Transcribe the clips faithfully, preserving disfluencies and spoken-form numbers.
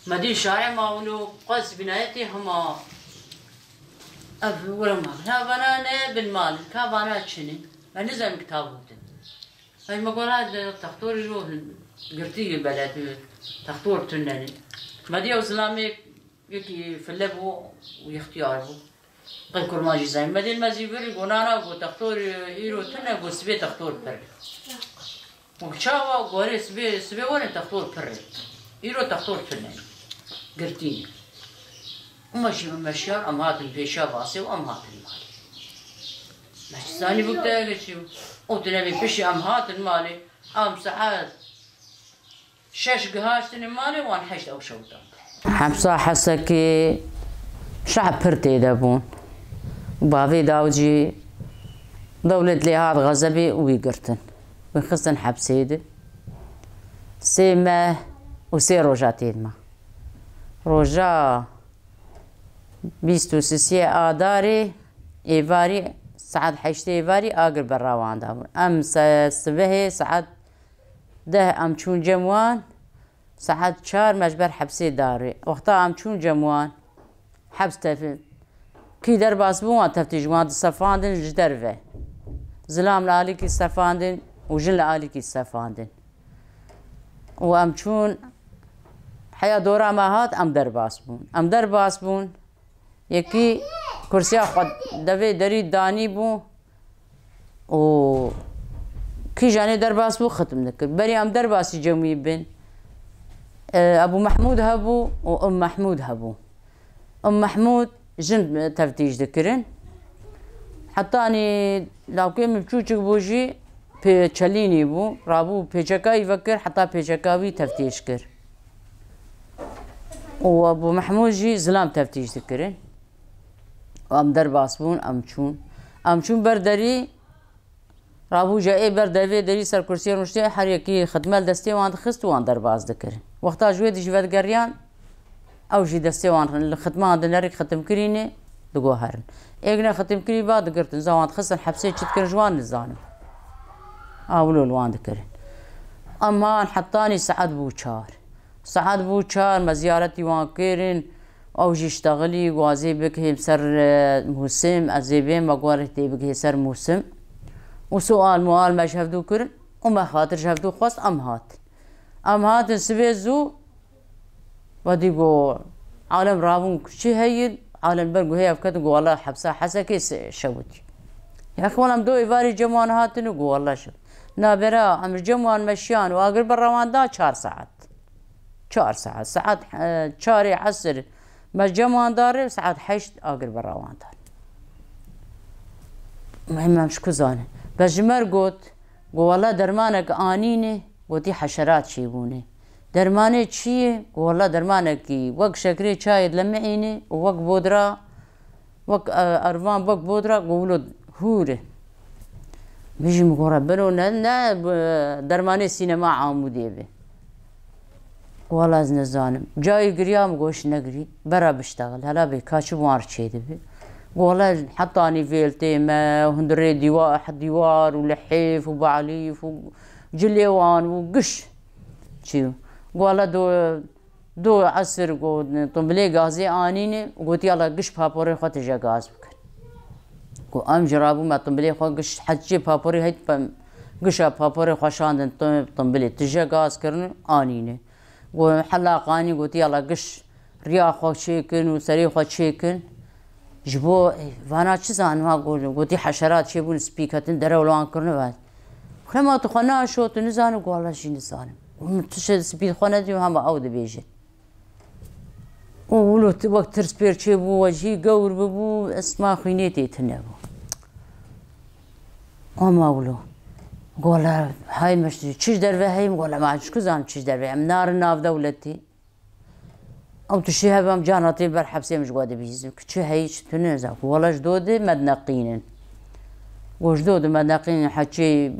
Me dî şarê ma wilo qas bînayetê hema ev wira ma. Ka vana ne bin mal, ka vana çinî. Me nizem kitab gotin. Ay me gora de textorî ro girtî beled textor tunenî. Me dî ew zilamê yekî file bû û yextiyar bû. Qey kurmancî zay. Me dî me zî vir go nana go textor îro tune go sibê textor pir. Û çawa gorê sibê, sibê werin textor pir e. Îro textor tune. Girtî. Û me jî me şiyar em hatin pêşa basê û em hatin malê. Me çi zanî bû te geçî. Û tu nebê pişî em hatin malê. Em saet şeş gihaştine malê wan heşt ew şewtan. Hepsa Hesekê şe'b pir tê de bûn. Bavê daw jî dewlet lê hat xezebê û wî girtin. Wî xistin hepsê de. Sê meh û sê roja tê de ma. Roja bîst û sisiyê Adarê êvarî saet heştê êvarî agir berra wan dabûn. Em se-, sibehê saet deh em çûn cem wan, saet çar me ji ber hepsê darê. Wexta em çûn cem wan, heps tev-, kî derbas bû wan teftîş wan disefandin ji derve. Zilam li alîkî sefandin û jin li alîkî sefandin. Û em çûn heya dora me hat, em derbas bûn. Em derbas bûn. Yekî kursiya xwe devê derî danî bû û kîjanê derbas bû, xitim dikir. Berî em derbasî cemî bin, e, Ebû Mehmûd hebû û Umm Mehmûd hebû. Umm Mehmûd jin teftîş dikirin. Hetanî lawkê min çûçik bû jî pê-, çelînî bû. Rabû pêçeka wî vekir, heta pêçeka wî teftîş kir. Û Ebû Mehmûd jî zilam teftîş dikirin. Em derbas bûn, em çûn. Em çûn ber derî, rabû ca ê ber devê derî ser kursiyê rûniştê, her yekî xidmel destê wan dixist û wan derbas dikirin. Wexta ji wê dijî vedigeriyan, ew jî destê wan li xidman dinerik xitim kirînê, digoherin. Êk ne xitim kirî ba digirtin, za wan dixistin hepsê çi dikirin ji wan nizanim. A wilo li wan dikirin. Em han hetanî saet bû çar. Saet bû çar, me ziyaretî wan kirin. Ew jî ştexilî, go ez ê bikihêm ser, e, mûsim, ez ê bêm, me go tê bikihê ser mûsim. Û sual mual me ji hevdû kirin û me xatir ji hevdû xwest, em hatin. Em hatin sibê zû, wedî go alem rabûn ku çi heye, alem ber guhê ev ketin, go wela hepsa Hesekê se-, şewitî. Yaxi wela em do êvarî cem wan hatin û go wela şew. Nabera em ji cem wan meşiyan û agir bi rewan da çar saet. Çar saet. Saet, e, çarê esir me cem wan darê, saet heşt agir berra wan dar. Muhim em ji ku zanin. Be ji me re got, got, "Wela dermanek anîne," gotî, "heşerat çêbûne." Dermanê çi ye? Got, "Wela dermanekî wek şekerê çayê dilemi'îne û wek bodra, wek, e, ervan, wek bodra, got, wilo hûr e." Bijî min gora beno ne, ne, e, dermanê sînema Amûdê be. Wala ez nizanim. Cayê giriya min goş negirî. Bera biştexil. Hela bê ka çi wan çê dibi. Wala hetanî vêl tê me, hundirê dîwa-, dîwar û lihêf û balîf û cilê wan û giş çî. Wala do, do esir go, tumbilê gazê anîne û gotiya la giş paporê xwe tije gaz bikin. Ku em ji rabû me tumbilê xwe giş hecê paporê heyt pem, gişa paporê xwe şandin tum-, tumbilê tije gaz kirin anîne. Go hela qanî gotiya la giş riya xwe çêkin û serê xwe çêkin. Ji bo, ê, vana çi zanim ha, go-, gotî heşerat çêbûn, spî ketin derew li wan kirin ve. Xema tu xwe naşo, tu nizanî, go wala jî nizanim. Min tu şe spî xwe nedî, hema ew dibêjin. Û wilo tu wek tirs pêr çêbû, we jî gewr bibû, esma xwînê tê tune bû. Ama wilo. Go wala hay me çi ji derve heyim, go wala ma ji ku zanim çi ji derve. Em narin nav dewletê. Ew tiştê hebe em carna tê ber hepsê, em ji we dibihîzin ku çi heyî çi tune, za ku wela ji do de me dineqînin. Ku ji do de me dineqînin, heçê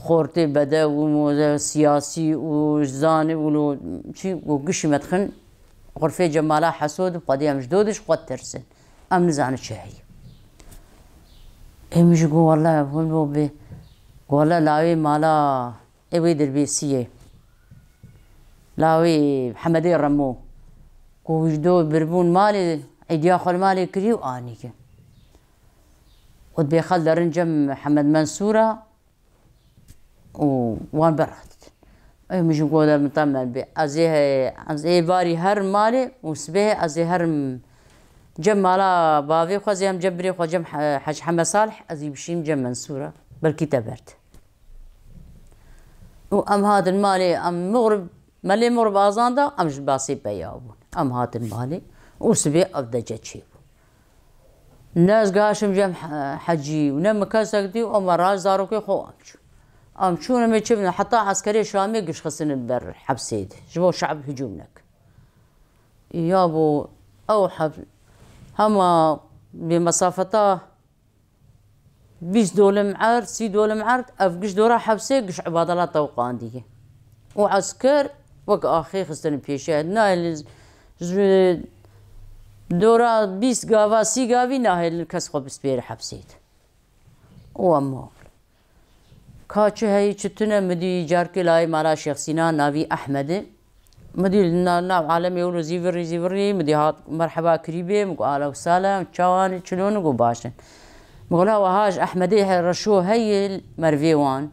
xortê bedew û siyasî û zanî û lo çi ku gişî me dixin xurfê cemala Heso de, xwedî em ji do de ji xwe tirsin. Em nizanin çi heyî. Ê min jî got, wele hûn bo bê. Got, wele lawê mala ê wê Dirbêsiyê. Lawê Hemedê Remo. Ku wî ji do birbûn malê, îdiya xwe li malê kirî û anî ki. Û dibê xel derin cem Hemed Mensûra û wan berhat. Ey min jî got, min te me bê. Ez ê, ez ê barî herim malê û sibê ez ê herim cem mala bavê xwe, zê hem cem birê xwe, cem He-, Hec Hemed Salih, ez ê bişînim cem Mensûra. Belkî te berd. Û em hatin malê, em mixrib, me lê mixrib azan da, em ji basê peya bûn. Em hatin malê û sibê ev dece çêbû. Ne ez gihiştim cem He-, Hecî û ne min kesek dî, û me raş zarokê xwe em çûn. Em çûn, em ê çi bine, heta eskerê Şamê giş xistine ber hepsê de. Ji bo şe'b hicûm nekin. Ya bo ew heb-, hema bê mesafeta bîst dolim erd, sî dolim erd, ev giş dora hepsê giş Ibadala tewqandiye. Û esker wek axê xistine pêşiya. Nahêlin ji dora bîst gava, sî gavî nahêlin kes xwe bispêre hepsê de. Û em mal. Ka çi heyî çi tune, min dî carkê layê mala Şêx Sînan, navî Ehmed e. Min dî na-, nav alemê wilo zîvirî zîvirî, min dî hat merheba kirî bê, min got, "Alo, selem, çawan, çilon?" Got, "Baş in." Min got, "La weha ji Ehmedê he-, reşo heye mervê wan?"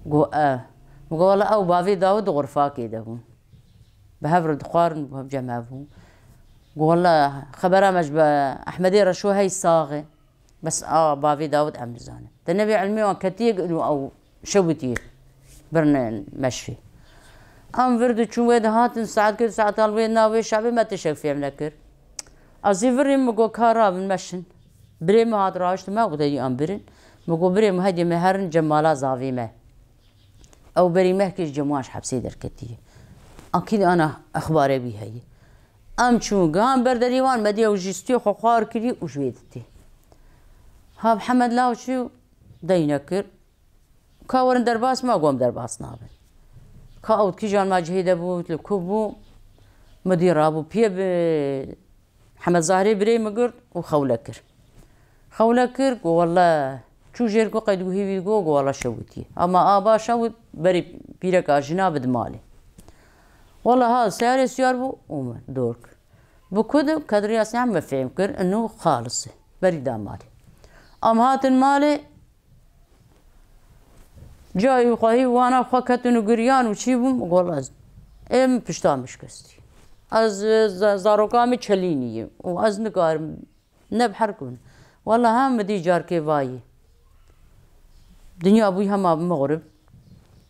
Got, "E." Min got, "Wela ew bavê Dawid di xurfakê de bûn. Bi hev re dixwarin, bi hev cem hev bûn." Got, "Wela xebera me ji be Ehmedê reşo hey sax e." Bes a bavê Dawid em dizanin. Te nebê ilmê wan ketiye û ew şewitî birine meşvê. Em vir diçûn wê dihatin, saet kir, saetan wê navê şevê me tişek fêm nekir. Ez ê virîm, min got, "Ka rabin meşin." Birê min hat raşt me, got, "Heyî em birin." Min got, "Birê min, heydi me herin cem mala zavê me." Ew berî mehkê ji cem wan ji hepsê derketiye. Akîd ana exbarê wî heye. Em çûn gihan ber derî wan, me dî ew jî stûyê xwe xwar kirî û ji wê ditê. Hab Hemed law çû, dey nekir. Ka werin derbas, me got, "Em derbas nabin." Ka ew kîjan me cihê de bû, li ku bû, min dî rabû piyê bi Hemed Zahirê birê min girt û xewle kir. Xewle kir, got, "Wele çû jêr ku qeyd guhî wî got, got, wele şewitî." Ama a ba şewit berî pîreka jina bi di malê. Wele ha seyarê siyar bû û min dor kir. Bi ku de kedriya siyar min fêm kir, inu xalis e. Berî da malê. Em hatin malê, Cayî xwehî wana xwe ketin û giriyan û çî bûm, got, "Ez ê min pişta min şikestî. Ez, e, za-, zaroka min çelînî ye û ez nikarim ne bi her ku bin." Wela hem min dî carkê vayî. Dinya bûyî hema mixrib.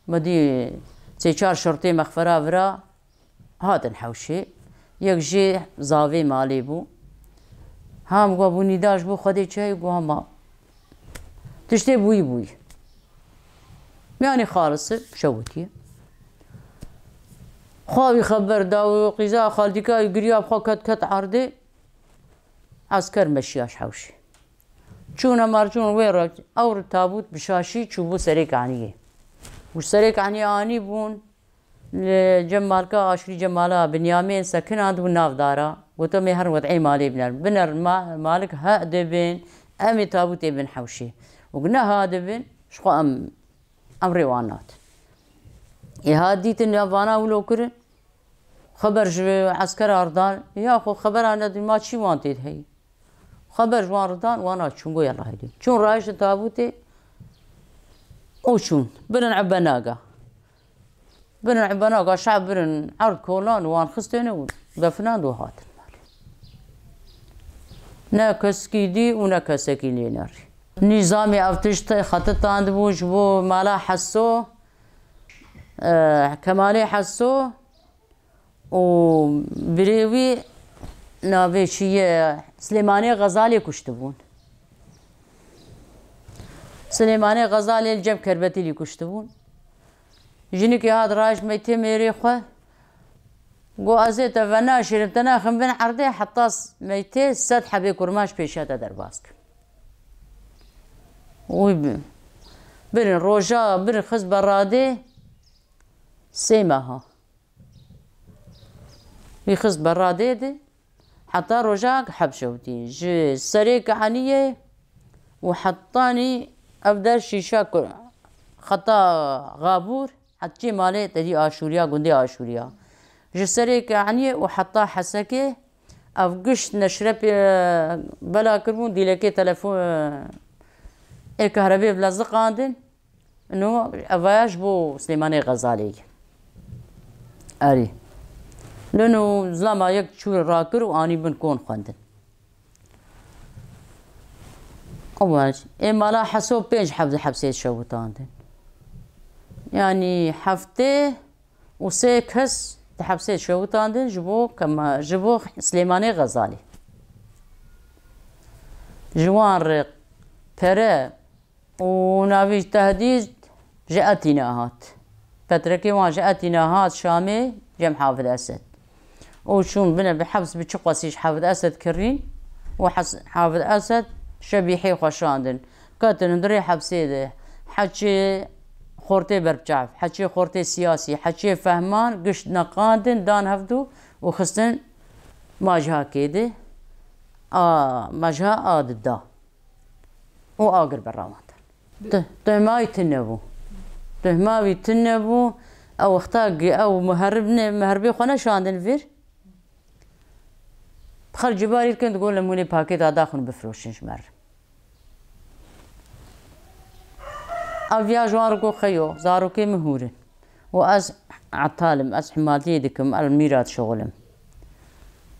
Min dî sê çar şertê mexfera vira. Hatin hewşê. Yek jê zavê malê bû. Ham got, "Bû nîda ji bo Xwedê çi heye?" Got, "Hema tiştê bûyî bûyî." Yanî xalisi şewitiye. Xwe wî xeber da û qîza xaltîka wî giriya, xwe ket ket erdê. Esker meşiya ji hewşê. Çûne mercûn wê re, ew re tabût bi şaşî çûbû serê kaniyê. Û serê kaniyê anî bûn. Li cem malka aşîrî cem mala Binyamîn sekinand bû nav dara. Goto, "Em ê herin wed'ê malê biner. Biner ma-, malik ha dibin, em ê tabûtê bin hewşê. Û ne ha dibin, ji xwe em, em rê wan natin." Ê ha dîtin ya vana wilo kirin, xeber ji eskera ridan, ya xwe xebera nedin, ma çî wan tê de heyî. Xeber ji wan ridan, wana çûn, got, "Yella heydi." Çûn rayiştin tabûtê û çûn. Birin ebenaga. Birin ebenaga, şe'b birin erd kolan û wan xistêne û definan û hatin malê. Ne keskî dî û ne kesekî lê nerî. Nîzamê ev tişt xetitandibû ji bo mala Heso, e, Kemalê Heso û birê wî navê çi ye, Silêmanê Xezalê kuştibûn. Silêmanê Xezalê li cem Kerbetîlî kuştibûn. Jinikê hat raşt meytê mêrê xwe. Got, "Ez ê te venaşêrim, te naxim bin erdê heta s-, meytê sed hebê kurmanc pêşiya te derbas kim." Wî bi-, birin roja, birin xist beradê sê meha. Wî xist beradê de heta roja heb şewtî. Ji serê kaniyê Û hetanî ev der şîşa ku xeta Xabûr, hetçê malê te dî Aşûriya, gundê Aşûriya. Ji serê Kehaniyê û heta Hesekê ev gişt neşrepê bela kiribûn, dîlekê telefon ê kahrebê bi leziqandin. Ino evaya ji bo Silêmanê Xezalê ye. Erî. Lino zilama yek çû rakir û anî bin kon xwendin. Ew ê mala Heso pênc heb di hepsê şewitandin. Yanî heftê û sê kes di hepsê şewitandin ji bo kema-, ji bo Silêmanê Xezalî. Ji wan re pere û navî tehdîd ji Etîna hat. Petrekê wan ji Etîna hat Şamê cem Hafid Esed. Û çûn bine bi heps bi çi qasî ji Hafid Esed kirîn û hes-, Hafid Esed şebîhê xwe şandin. Ketin hundirê hepsê de. Heçê xortê berbiçav, heçê xortê siyasî, heçê fehman gişt neqandin dan hevdû û xistin majhakê de. A, majha a dida. û agir berawandan. Te-, tehma wî tune bû. Tehma wî tune bû. Ew wexta gi-, ew muherib ne, muheribê xwe neşandin vir. Xer cibarî dikin, digot, "Lem hûn ê pakêta daxin bifiroşin ji me re." Ev ya ji wan re got, "Xeyo, zarokê min hûr in. Û ez etal im, ez himaltiyê dikim, el mîra dişixulim.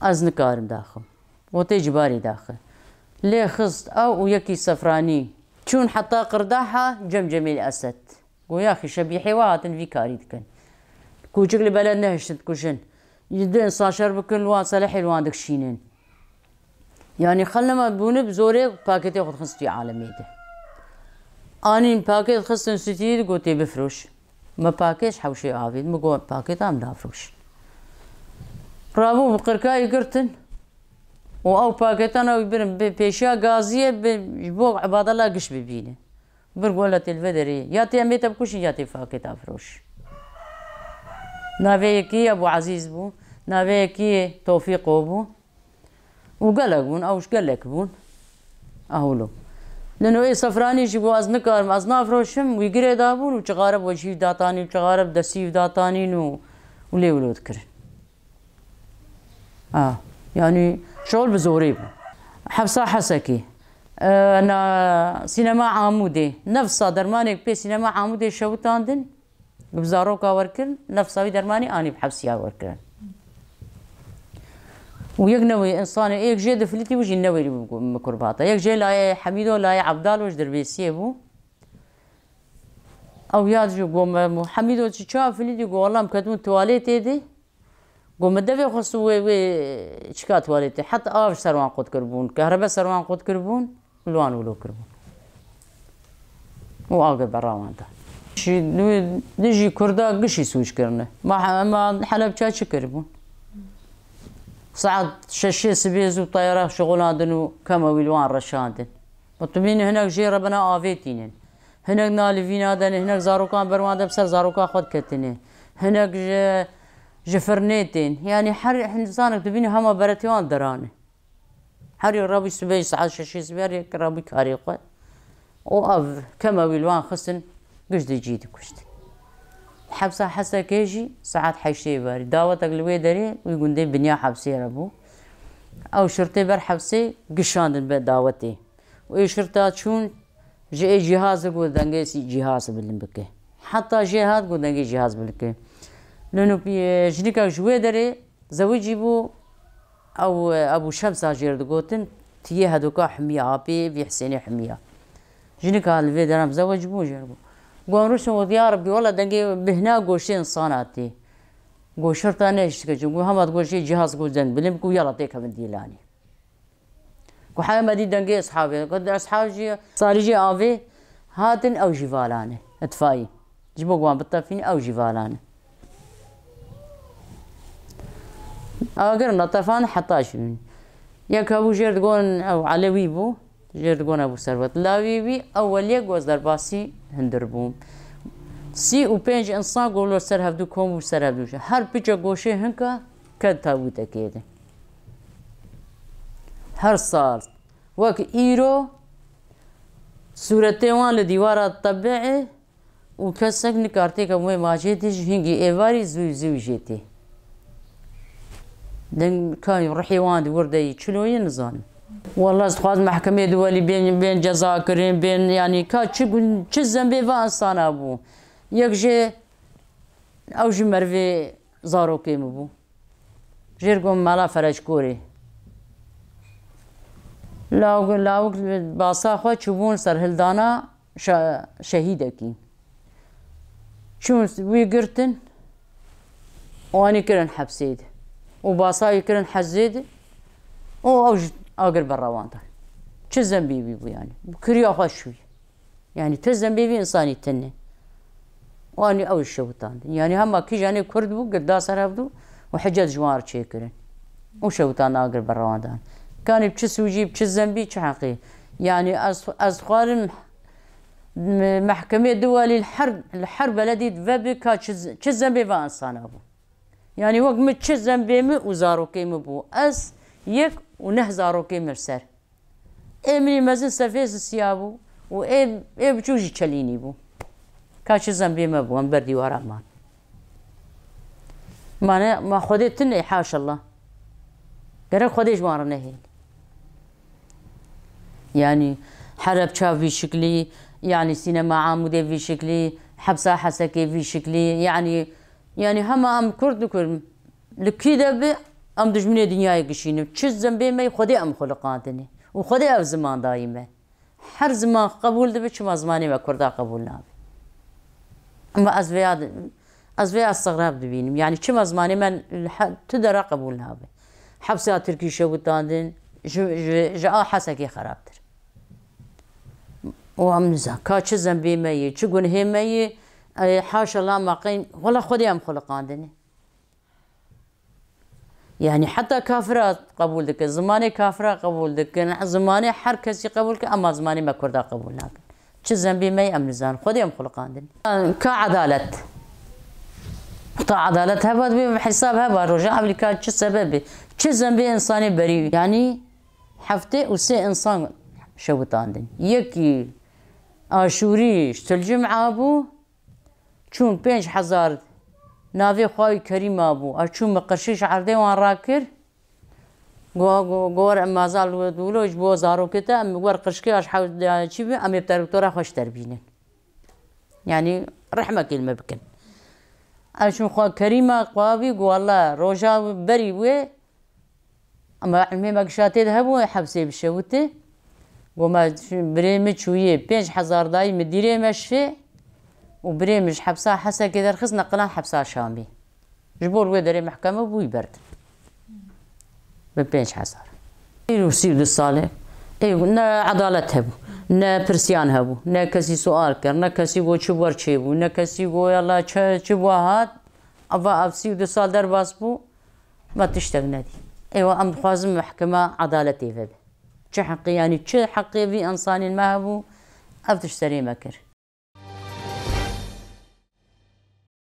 Ez nikarim daxim." Got, "Tê cibarî daxi." Lê xist ew û yekî Sefranî. Çûn heta qirdaha cem Cemîl Esed. Got, "Yaxî şebîhê we hatin vî karî dikin. Kûçik li beled nehiştin dikujin. Ji du însan şer bikin, li wan selehê li wan dikişînin." Yanî xelnema bûne bi zorê pakêtê xwe dixin stûyê alemê de. Anîn pakêt xistin stûyê de, got, "Tê bifiroş." Me pakêt ji hewşê avêt. Min got, "Pakêta min nafiroş." Rabû bi qirkayî girtin û ew pakêtana wî birin bi pêşiya gaziyê bi, ji bo Ibadallah giş bibîne. Bir got, "La tê li vê derê. Ya tê em ê te bikuşin ya tê pakêta firoş." Navê yekî Ebû Ezîz bû. Navê yekî Tofîqo bû. Û gelek bûn, ew ji gelek bûn. Ahûlo. Lino ê Sefranî jî bû, "Ez nikarim, ez nafiroşim." Wî girê dabûn û çixare bi wecihî datanî û çixare bi destî datanîn û, û lê wilo dikirin. Ha, yanî şol bi zorê bû. Hepsa Hesekê. E, na, sînema Amûdê. Nefsa dermanê pê sînema Amûdê şewitandin. Bi zaroka werkirin, nefsa wî dermanî anî bi hepsiya werkirin. Û yek newê însanê, yek jê difilîtî û jî newê mikurbat e. Yek jê layê Hemîdo, layê Ebdalo ji Dirbêsiyê bû. Ew ya jî got me, "Hemîdo çi ça filîtî?" Got, "Wela em ketibûn tuwaletê de." Got, "Min devê xwest û wê, wê çika tuwaletê." Heta av ji ser wan qut kiribûn, kehrebe ser wan qut kiribûn. Li wan wilo kiribûn. Û agir bera wan da. Ji, dijî Kurda gişî sûc kirine. Ma, ma Helebça çi kiribûn? Saet şeşê sibê zû teyara şixulandin û kema wî li wan reşandin. Û tu bînî hinek jê re bina avê tînin. Hinek nalîvîna de ne, hinek zarokan ber wan de bi ser zaroka xwe diketine. Hinek ji, ji firnê tên. Yanî her însanek tu bînî hema beretê wan derane. Her yek rabû sibê saet şeşê sibê, her yek rabû karê xwe. Û ev kema wî li wan xistin, giş di cî dikuştin. Hepsa Hesekê jî saet heştê barî. Dawetek li wê derê, wî gundê binya hepsê re bû. Ew şirtê ber hepsê gişandin be dawetê. Û ê şirta çûn ji ê cîhazê got dengê sî cîhaz bilind bike. Heta jê hat got dengê cîhaz bilind bike. Lino, e, jinikek ji wê derê Zewicî bû, ew, Ebû Şemsa jê re digotin, tiyê hedoka Humiya, apê vî Hisênê Humiya. Jinika li vê deram zewicî bû jê re got. Gon rûşin got, "Ya Rebbî, wela dengê bihna goşê insana tê." Got, "Şirta ne hiştike çi." Got, "Hema goşê cihaz got deng bilim ku yala têkevin dîlanî." Ku heya me dî dengê eshabê. Ku eshab jî, sarî jî avê hatin, ew jî valane. Itfayî. Ji bo wan bitefîn ew jî valane. Agir netefan heta jî. Yek hebû jêr digon ew Elewî bû. Jêr digon Ebû Serwet. Lawî wî eweliyê goz derbasî hundir bû. Sî û pênc insan golo ser hevdû kom bû ser hevdû. Her piçe goşê hinka ket tabûtekê de. Her sal wek îro Sûretê wan li dîwara tebi'ê û kesek nikar têke wê macê tê ji hingî êvarî zû zû jê tê. Deng kayî ruhê wan di wir de yî çilo ye nizanim. Walla ez dixwaz mehkemê di welî bên, bên ceza kirin, bên, yanî ka çi gun-, çi zembê va insana bû. Yek jê ew jî merivê zarokê min bû. Jêr got mala Fereçkorê. Lawik, lawik basa xwe çûbûn serhildana şe-, şehîdekî. Çûn wî girtin û anî kirin hepsê de. Û basa wî kirin hezê de. Û ew ji agir berrewandan. Çi zembî wî bû yani? Bi kiriya xwe şûyî. Yani ti zembê vî insanî tune. Wanî ew şewitandin. Yani hema kîjanê Kurd bû, girda ser hev dû û hicet ji wan re çêkirin. Û şewitan agir bi rewandan. Kanî bi çi sûcî, bi çi zembî, çi heqî? Yani ez, ez xwarim me-, mehkemê duwelî li her, li her beledî vebe ka çi z-, çi zembê va insana bû. Yani wek min çi zembê min û zarokê min bû. Ez yek û neh zarokê min ser. Ê min î mezin sefê zisiya bû û ê, ê biçûk jî çelînî bû. Ka çi zembê me bû, em ber dîwara man. Mane, ma Xwedê tune, haşallah. Gerek Xwedê ji wan re nehêl. Yani Helebça vî şiklî, yani sînema Amûdê vî şiklî, hepsa Hesekê vî şiklî, yani, yani hema em Kurd dikirin. Li kî de be, em dijminê dinyayê gişînin. Çi zembê me yê Xwedê em xuliqandine. Û Xwedê ev ziman dayî me. Her ziman qebûl dibe, çima zimanê me Kurda qebûl nabe? Ama ez vêya, ez vêya stexrab dibînim. Yani çima zimanê me li he-, tu dera qebûl nabe? Hepsa Tirkî şewitandin, ji, ji, ji a Hesekê xerabtir. Û em nizan, ka çi zembê me yê, çi gunhê me yê, e, haşa la maqeyn, wela Xwedê em xuliqandine. Yani heta kafira qebûl dikin, zimanê kafira qebûl dikin, zimanê her kesî qebûl dikin, ama zimanê me Kurda qebûl nakin. Çi zembê me ye em nizanin, Xwedê em xuliqandin. Ka edalet. Ta edalet heba, divê hesab heba, roja evlî ka çi sebebê, çi zembê insanê berî. Yani heftê û sê insan şewitandin. Yekî Aşûrî ji Til Cum'a bû, çûn pênc hezar navê xwe wî Kerîma bû. A çûn min qirşî ji erdê wan rakir. Go, go, go wer em mazal wilo ji bo zarokê te, em wer qirşkê a ji hew çî bi, em ê bi te doktora xwe ji te re bînin. Yani rehmekê li me bikin. Ez çûn xwe Kerîma xwe bî, go walla roja berî wê, Ama ilmê me gişa tê de hebû, hepsê bişewitê. Go me birê min çûyê pênc hezar dayî min dîrê meşfê û birê min ji hepsa Hesekê derxist neqilan hepsa Şamê. Ji bo wê derê mehkeme bûyî berdin. Bi pênc hezar. Îro sî û du sal e. Ê, ne edalet hebû, ne pirsiyan hebû, ne kesî sual kir, ne kesî got çi wer çêbû, ne kesî got yala çi, çi wa hat. Ava ev sî û du sal derbas bû. Me tiştek nedî. Êwa em dixwazin mehkema edaletê vebe. Çi heqê, yanî çi heqê vî însanên me hebû, ev tişt serê me kir.